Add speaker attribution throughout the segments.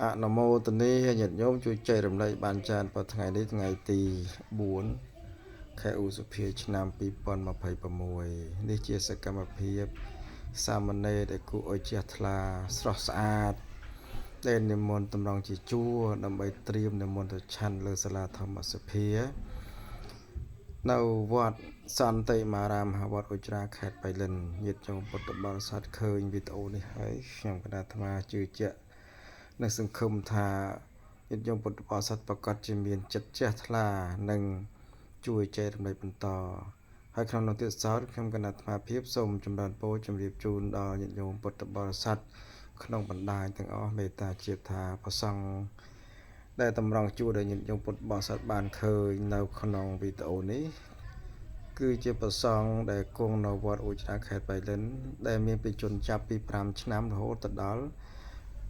Speaker 1: អនុមោទនាញាតិញោមជួយចែករំលែកបានច្រើនប៉ុន្តែថ្ងៃនេះថ្ងៃទី4ខែឧសភាឆ្នាំ2026នេះជាសកម្មភាពសាមណេរដែលគួរឲ្យជ្រះថ្លាស្រស់ស្អាតដែលនិមន្តតម្រង់ជាជួរដើម្បីត្រៀមនិមន្តទៅឆាន់លើសាលាធម្មសភានៅវត្តសន្តិមារាមហៅវត្តឧច្រាខេត្តបៃលិនញាតិញោមពុទ្ធបរិស័ទឃើញវីដេអូនេះហើយខ្ញុំកណាអាត្មាជឿជាក់និងសង្ឃឹមថាញាតិញោមពុទ្ធបរិស័ទប្រកាសជាមានចិត្តជ្រះថ្លានិងជួយចែករំលែកបន្តហើយក្នុងនោះទៀតសោតខ្ញុំកណាអាត្មាភាពសូមចម្រើនពរជម្រាបជូនដល់ញាតិញោមពុទ្ធបរិស័ទក្នុងបណ្ដាញទាំងអស់មេត្តាជាថាប្រសង់ដែលតម្រង់ជួរដែលញាតិញោមពុទ្ធបរិស័ទបានឃើញនៅក្នុងវីដេអូនេះគឺជាប្រសង់ដែលគង់នៅវត្តឧច្រាខេត្តបៃលិនដែលមានបេជនចាប់ពី5ឆ្នាំរហូតដល់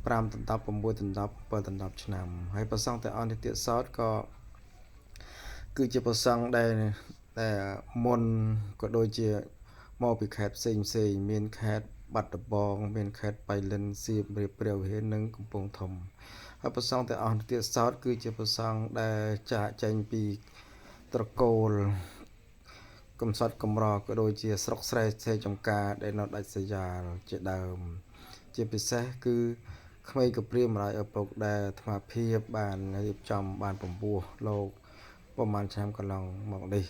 Speaker 1: 5ដណ្ដប់6ដណ្ដប់7ដណ្ដប់ឆ្នាំហើយប្រសង់ទាំងអស់នេះទៀតសោតក៏គឺជាប្រសង់ដែលមុនក៏ដូចជាមកពីខេត្តផ្សេងផ្សេងមានខេត្តបាត់ដំបងមានខេត្តបៃលិនសៀមរាបព្រះវិហារនិងកំពង់ធំហើយប្រសង់ទាំងអស់នេះទៀតសោតគឺជាប្រសង់ដែលចាកចេញពីត្រកូលកំសត់កំរក៏ដូចជាស្រុកស្រែស្រែចំការដែលនៅដាច់ស្រយាលជាដើមជាពិសេសគឺក្មេងកព្រាម្ដាយឪពុកដែលអាត្មាភាពបានរៀបចំបានពំពោះលោកប្រហែលឆ្នាំកន្លងមកនេះ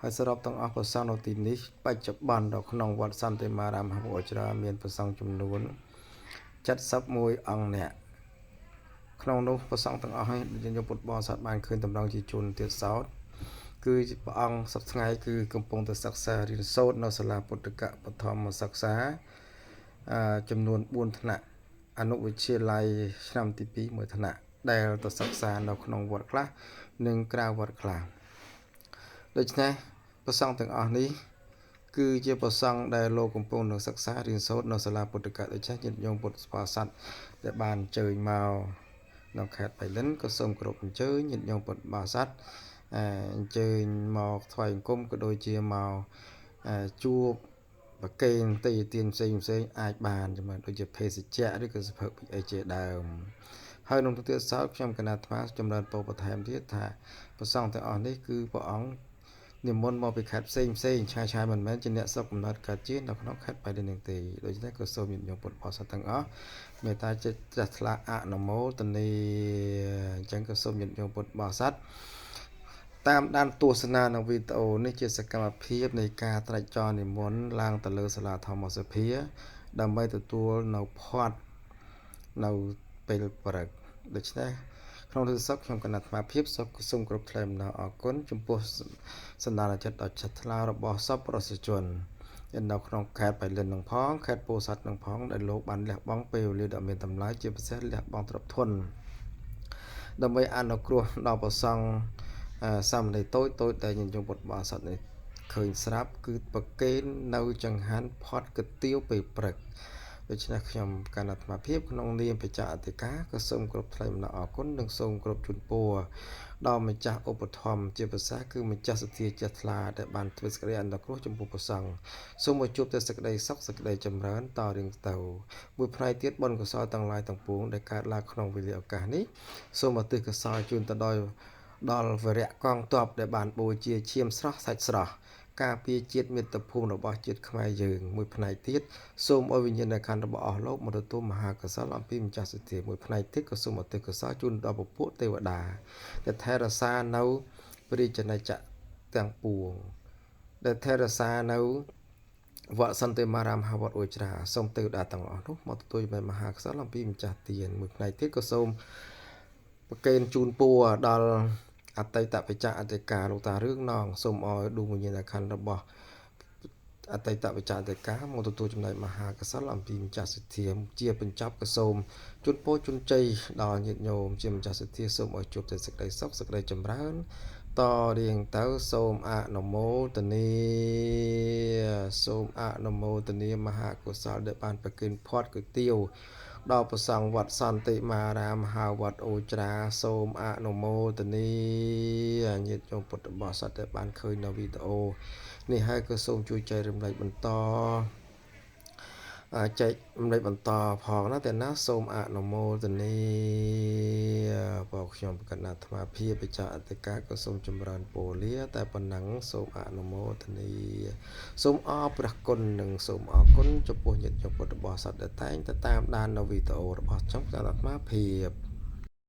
Speaker 1: ហើយសរុបទាំងអស់ប្រសង់នៅទីនេះបច្ចុប្បន្ននៅក្នុងវត្តសន្តិមារាមហៅអច្រាមានប្រសង់ចំនួន71អង្គនាក់ក្នុងនោះប្រសង់ទាំងអស់ឲ្យញាតិញោមពុទ្ធបរិស័ទបានឃើញតម្រង់ជាជនទៀតសោតគឺព្រះអង្គសប្តាហ៍ថ្ងៃគឺកំពុងតែសិក្សារៀនសូត្រនៅសាលាពុទ្ធកបឋមសិក្សាចំនួន4ថ្នាក់អនុវិទ្យាល័យឆ្នាំទី2មួយថ្នាក់ដែលទៅសិក្សានៅក្នុងវត្តខ្លះនិងក្រៅវត្តខ្លះដូច្នេះប្រសង់ទាំងអស់នេះគឺជាប្រសង់ដែលលោកកំពុងនឹងសិក្សារៀនសូត្រនៅសាលាពុទ្ធកដូច្នេះញាតិញោមពុទ្ធបរិស័ទដែលបានអញ្ជើញមកនៅខេត្តបៃលិនក៏សូមគោរពអញ្ជើញញាតិញោមពុទ្ធបរិស័ទអញ្ជើញមកថ្វាយបង្គំក៏ដូចជាមកជួបប្រគេនទេយទានផ្សេងផ្សេងអាចបានចាំដូចជាភេសជ្ជៈឬក៏សភៅអីជាដើមហើយក្នុងទៀតសោតខ្ញុំកណាអាត្មាចម្រើនពរបន្ថែមទៀតថាប្រសង់ទាំងអស់នេះគឺព្រះអង្គនិមន្តមកពីខេត្តផ្សេងផ្សេងឆាយឆាយមិនមែនជាអ្នកស្រុកកំណត់កើតជានៅក្នុងខេត្តបៃលិននឹងទេដូច្នេះក៏សូមញាតិញោមពុទ្ធបរិស័ទទាំងអស់មេត្តាចិត្តជ្រះថ្លាអនុមោទនាអញ្ចឹងក៏សូមញាតិញោមពុទ្ធបរិស័ទតាមដានទស្សនានៅវីដេអូនេះជាសកម្មភាពនៃការត្រាច់ចរនិមន្តឡើងទៅលើសាលាធម្មសភាដើម្បីទទួលនៅផាត់នៅពេលព្រឹកដូច្នេះក្នុងទិសខ្ញុំកណាត់អាត្មាភាពសូមគោរពថ្លែងអំណរអគុណចំពោះសន្តានចិត្តដ៏ជ្រះថ្លារបស់សប្បុរសជននៅក្នុងខេត្តបៃលិននឹងផងខេត្តពោធិ៍សាត់នឹងផងដែលលោកបានលះបង់ពេលវេលាដ៏មានតម្លៃជាពិសេសលះបង់ទ្រព្យធនដើម្បីអនុគ្រោះដល់ព្រះសង្ឃសាមណេរតូចតូចដែលញាតិញោមពុទ្ធបរិស័ទនេះឃើញស្រាប់គឺប្រគេននៅចង្ហាន់ផត់កាទៀវពេលព្រឹកដូច្នេះខ្ញុំកណ្ដាលអាត្មាភាពក្នុងនាមបច្ចៈអធិការក៏សូមគោរពថ្លែងអំណរអគុណនិងសូមគោរពជូនពរដល់ម្ចាស់ឧបត្ថម្ភជាភាសាគឺម្ចាស់សទ្ធាជ្រះថ្លាដែលបានធ្វើសេចក្តីអនុគ្រោះចំពោះព្រះសង្ឃសូមឲ្យជួបតែសេចក្តីសុខសេចក្តីចម្រើនតរៀងទៅមួយផ្នែកទៀតបុណ្យកុសលទាំងឡាយទាំងពួងដែលកើតឡើងក្នុងវេលាឱកាសនេះសូមឧទ្ទិសកុសលជូនទៅដល់វរៈកងទ័ពដែលបានបូជាឈាមស្រស់សាច់ស្រស់ការពារជាតិមាតុភូមិរបស់ជាតិខ្មែរយើងមួយផ្នែកទៀតសូមឲ្យវិញ្ញាណក្ខន្ធរបស់អស់លោកមកទទួលមហាកុសលអំពីម្ចាស់សទ្ធាមួយផ្នែកទៀតក៏សូមឧទ្ទិសកុសលជូនដល់ពពួកទេវតាដែលថែរក្សានៅព្រះរាជាណាចក្រទាំងពួងដែលថែរក្សានៅវត្តសន្តិមារាមហៅវត្តអ៊ុយច្រាសូមទេវតាទាំងអស់នោះមកទទួលចំណែកមហាកុសលអំពីម្ចាស់ទានមួយផ្នែកទៀតក៏សូមប្រគេនជូនពរដល់អតីតបច្ចៈអធិការលោកតារឿងណងសូមឲ្យដួងវិញ្ញាណក្ខន្ធរបស់អតីតបច្ចៈអធិការមកទទួលចំណែកមហាកុសលអំពីម្ចាស់សទ្ធាជាបញ្ចប់ក៏សូមជូនពរជូនជ័យដល់ញាតិញោមជាម្ចាស់សទ្ធាសូមឲ្យជួបតែសេចក្តីសុខសេចក្តីចម្រើនតរៀងទៅសូមអនុមោទនាសូមអនុមោទនាមហាកុសលដែលបានប្រគេនផាត់គុយទាវដល់ព្រះសង្ឃវត្តសន្តិមារាមហៅវត្តអូច្រាសូមអនុមោទនាញាតិញោមពុទ្ធបរិស័ទដែលបានឃើញនៅវីដេអូនេះហើយក៏សូមជួយចែករំលែកបន្ត ចែករំលែកបន្តផងណាតែណាសូមអនុមោទនាបើខ្ញុំប្រកាសអាត្មាភាពបច្ចៈអធិការក៏សូមចម្រើនពរលាតែប៉ុណ្ណឹងសូមអនុមោទនាសូមអរព្រះគុណនិងសូមអរគុណចំពោះញាតិញោមពុទ្ធបរិស័ទដែលតែងតែតាមដាននៅវីដេអូរបស់ខ្ញុំអាត្មាភាព។